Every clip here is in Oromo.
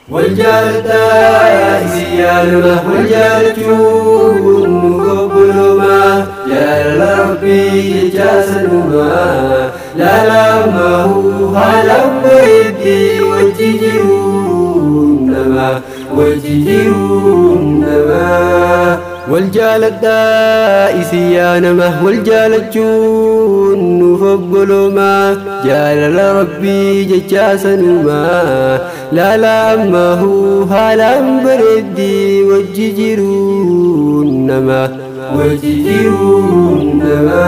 Wal jaaladhaa isin yaa nama, wal jaalachuun nu obboloomaa. Jaalala Rabbii jechaa sanumaa, laalamahu haalaan bareeddii wajji jiruun nama, wajji jiruun nama. Wal jaaladhaa isin yaa nama, wal jaalachuun nuuf obboloomaa. Jaalala Rabbii jechaa sanumaa, laalamahu haalaan bareeddii wajji jiruun nama, wajji jiruun nama.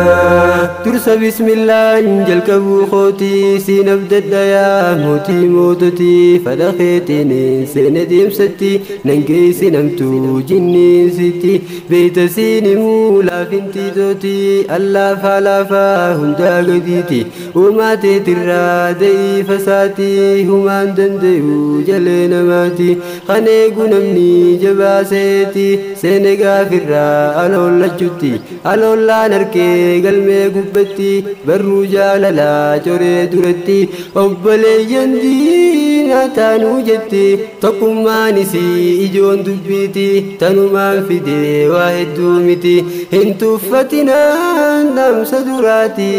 Dursa bismillaan jalqabuu kootii, siin abdadha yaa mootii moototii. Fadha keetiin seene deemsatti, nan geessi namtuu jinniinsitti. Beeyta siin himuu laafintii tootii, allaafaa laafaa hundaa gadiiti. Uumaa teetirraa da'iifa isaatii, humaan dandayu jalee namaati. Kan eegu namni jabaaseeti, seene gaafirraa aloollachutti. Aloollaan harkee galmee gubbatti, barruu jaalalaa coree duratti. Obboleeyyan diinaa taanuu jetti, tokkummaan isii ijoon dubbiiti. Tanumaan fidee waa hedduu miti, hin tuffatinaan dhaamsa duraati.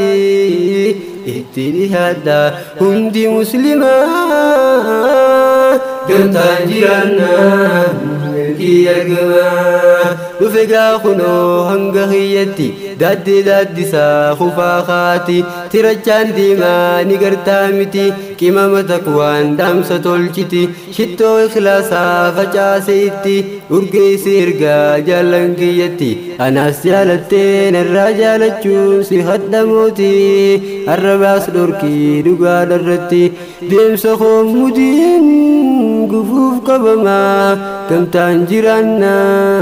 Itti dhihaadha hundi muslimaa, gamtaan jiraannaa milkii argamaa. Dhufe gaa kunoo hanga kiyyatti, daaddee daaddisaa kufaa kaati. Tirachaan deemaa ni gartaa miti, qimama takwaan dhaamsa tolchiti. Shittoo ikhlaasaa facaase itti urgeessi ergaa jaallan kiyyatti. Anaas jaalattee narraa jaalachuun si hadhamooti, arrabaas dhorkii dhugaa dharratti. Deemsa koo mudiin gufuuf qabamaa, gamtaan jiraannaa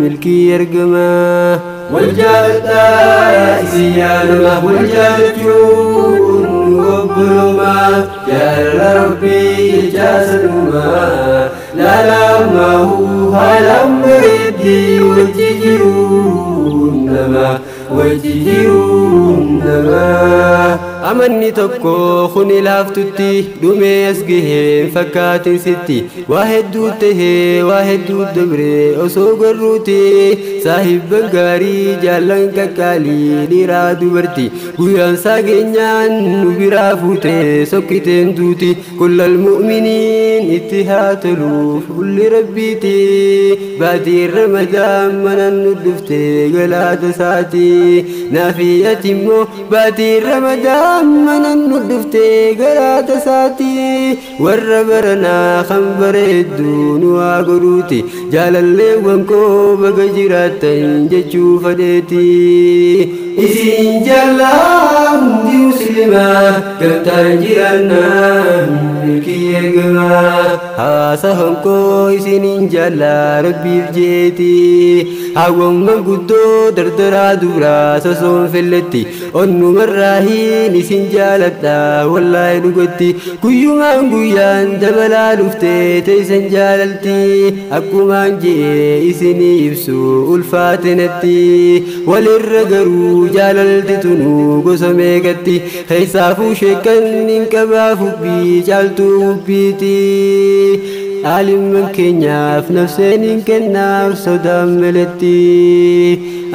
milkii argamaa. Wal jaaladhaa isin yaa nama, wal jaalachuun nu obboloomaa. Jaalala Rabbii jechaa sanumaa, laalamahu haalaan bareeddii wajji jiruun nama, wajji jiruun nama. Amanni tokko kuni laaftutti dhumee as gahee fakkaatin sitti. Waa hedduu tahee, waa hedduu dabree osoo garruuti. Saahibban gaarii, jaallan qaqqaalii, dhiiraa dubarti, guyyaan isaa geenyaan nu biraa fuutee sokkiteen duuti. Kullal mu'miniin itti haa toluuf fulli Rabbiiti. Baatiin Ramadaan mana nu dhuftee galaata isaati. Naafiyati immoo baatiin Ramadaan mana nu dhuftee galaata isaati. Warra baranaa kan bareeddu nu haa godhuuti. Jaalalleewwan koo baga jiraattan jechuu fadheeti. Isin jaallaa hundi muslimaa, gamtaan jiraannaa milkii ergamaa. Hawaasa honkoo isinin jaallaa Rabbiif jeeti. Hawwan manguddoo dardaraa duraa sosoon felletti, onnumarraahiin isin jaaladha wallaahi dhugatti. Guyyumaan guyyaan dabalaa dhuftee teessan jaalalti, akkumaan je'ee isinii ibsu ulfaate natti. Walirra garuu jaalalti tunuu gosa meeqatti, keessaafuu sheekkan hin qabaa fubbii caaltuu hubbiiti. Aalimman keenyaaf nafseen hin kennaaf sodaan malatti.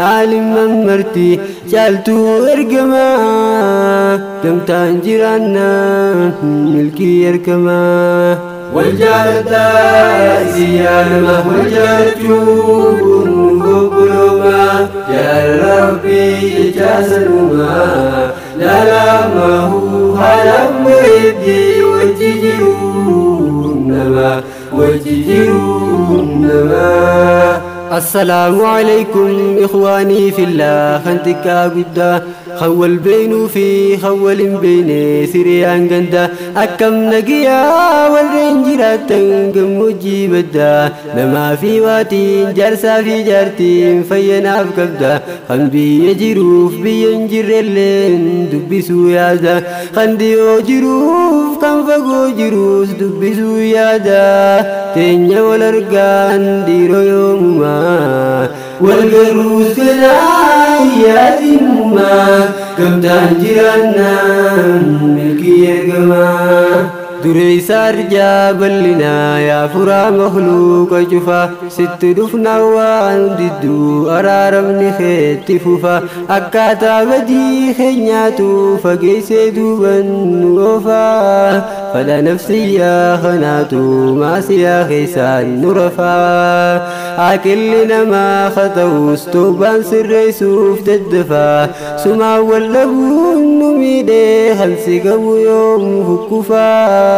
Aalimman marti caaltuu ergamaa, gamtaan jiraannaa milkii ergamaa. Wal jaaladhaa isin yaa nama, wal jaalachuun nu obboloomaa. Jaalala Rabbii jechaa sanumaa, laalamahu haalaan bareeddii wajji jiruun nama, wajji jiruun nama. السلام عليكم إخواني في الله، خنتكا قدا خول بينو في خول بيني سريان قندا. أكم نقيا والرنجرات قموجي بدا، نما في واتين جرسا في جارتين فينا بكبدا. خن بي يجروف بينجر اللين دبسو يادا، خن ديو جروف كان فقو جروس دبسو يادا. تنيا والأرقان ديرو يومما، والقروس كنا ياتمما، كم تهجرنا ملكي يرقما. Dureessa arjaa bal'inaa yaa furaa makluuqa cufa, sitti dhufna waan didduu araaramni keetti fufa. Akkaataa badii keenyaatu fageessee duuban nu oofa, fala nafsiyyaa kanaatu maasiyaa keessaan nu rafaa. Aqilli namaa khata'us toobaan sirreessuuf daddafaa, sumaan wal dhabuun nu miidhee halsi qabu yoom hukkufaa.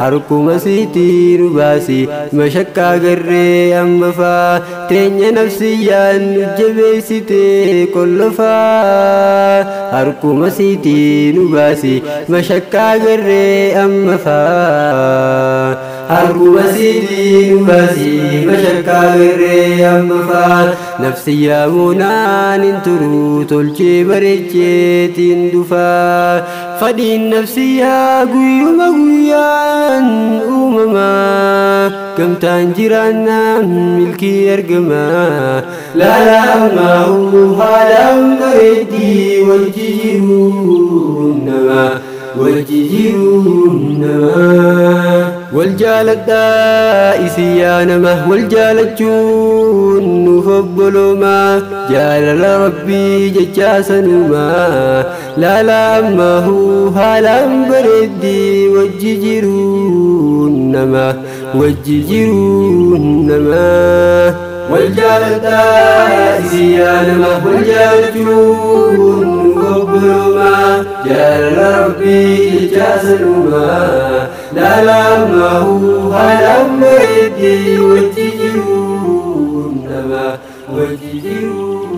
Harkuma siitii nu baasi mashakkaa garree amma faa, teenya nafsiyyaan nu jabeessitee qollofaa. Harkuma siitii nu baasi mashakkaa garree amma faa. Harkuma siitii nu baasi mashakkaa garree amma faa. Nafsiyyaa muunaan hin turu tolchee bareecheetiin dhufaa. Fadhiin nafsiyyaa guyyuma guyyaan uumamaa, gamtaan jiraannaan milkii argamaa. Laala ammaa'uu haalaan bareeddii wajji jiruun nama, wajji jiruun nama. Wal jaaladhaa isin yaa nama, wal jaalachuun nuuf obboloomaa, jaalala rabbii jechaa sanumaa. Laala ammaahuu haalaan bareeddii wajji jiruun nama, wajji jiruun nama. Wal jaaladhaa isin yaa nama, wal jaalachuun nuuf obboloomaa, jaalala rabbii jechaa sanumaa. Laala ammaahuu haalaan bareeddii wajji jiruun nama, wajji jiruun.